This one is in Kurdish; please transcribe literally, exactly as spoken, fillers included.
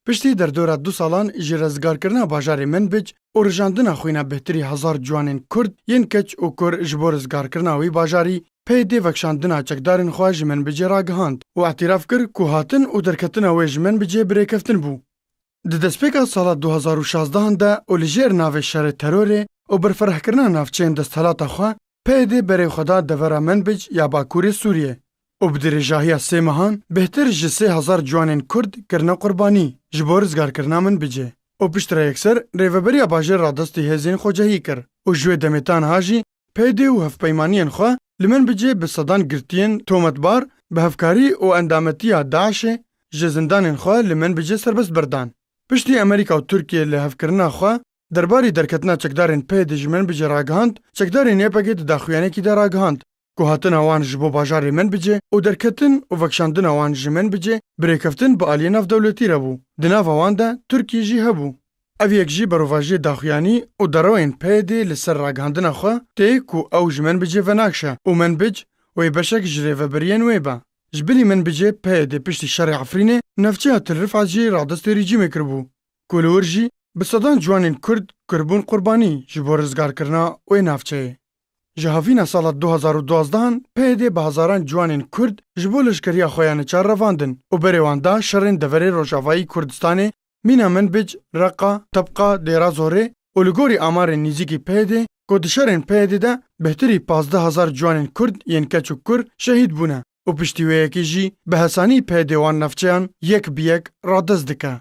Piştî derdora du salan ji rizgarkirina bajarê Minbic û rijandina xwîna bêhtirî hezar ciwanên Kurd yên keç û kur ji bo rizgarkirina wî bajarî, P Y D vekşandina çekdarên xwe ji Minbicê ragihand û îtiraf kir ku hatin û derketina wê ji Minbicê bi rêkeftin bû. Di destpêka sala du hazar û şazdehan de û li jêr navê şerê terorê û berfirehkirina navçeyên desthilata xwe, P Y D berê xwe da devera Minbic ya Bakurê Sûriyê û bi dirêjahiya sê mehan bêhtir ji sê hezar ciwanên Kurd kirine qurbanî ji bo rizgarkirina Minbicê û piştre yekser rêveberiya bajêr radestî hêzên xwecehî kir û ji wê demê ta niha jî P Y D û hevpeymaniyên xwe li Minbicê bi sedan girtiyên tometbar bi hevkarî û endametiya DAIŞê ji zindanên xwe li Minbicê serbest berdan. Piştî Amerîka û Tirkiye li hevkirina xwe derbarî derketina çekdarên P Y D ji Minbicê ragihand, çekdarên Y P G di daxuyaniyekî de ragihand ku hatina wan ji bo bajarê Minbicê û derketin û vekşandina wan ji Minbicê bi rêkeftin bi aliyê navdewletî re bû. Di nava wan de Tirkî jî hebû. Ev yek jî berovajiyê daxuyanî û derewên P Y D li ser ragihandina xwe tê ku ew ji Minbicê venakşe û Minbic wê beşek ji rêveberiyên wê be. Ji bilî Minbicê P Y D piştî şerê Efrînê navçeya Til Rifat jî radestê rejîmê kiribû, ku li wir jî bi sedan ciwanên Kurd kiribûn qurbanî ji bo rizgarkirina wê navçeyê. Ji havîna sala du hazar û duwazdeh an P Y D bi hezaran ciwanên Kurd ji bo leşkeriya xwe ya neçar revandin û berê wan da şerên deverê Rojavayî Kurdistanê, mîna Minbic, Reqa, Tebqa, Dêra Zorê û li gorî amarên nêzîkî P Y D ku di şerên P Y D de bêhtirî pazdeh hezar ciwanên Kurd yên keç û kur şehîd bûne û piştî wê yekê jî bi hesanî P Y D wan navçeyan yek bi yek radest dike.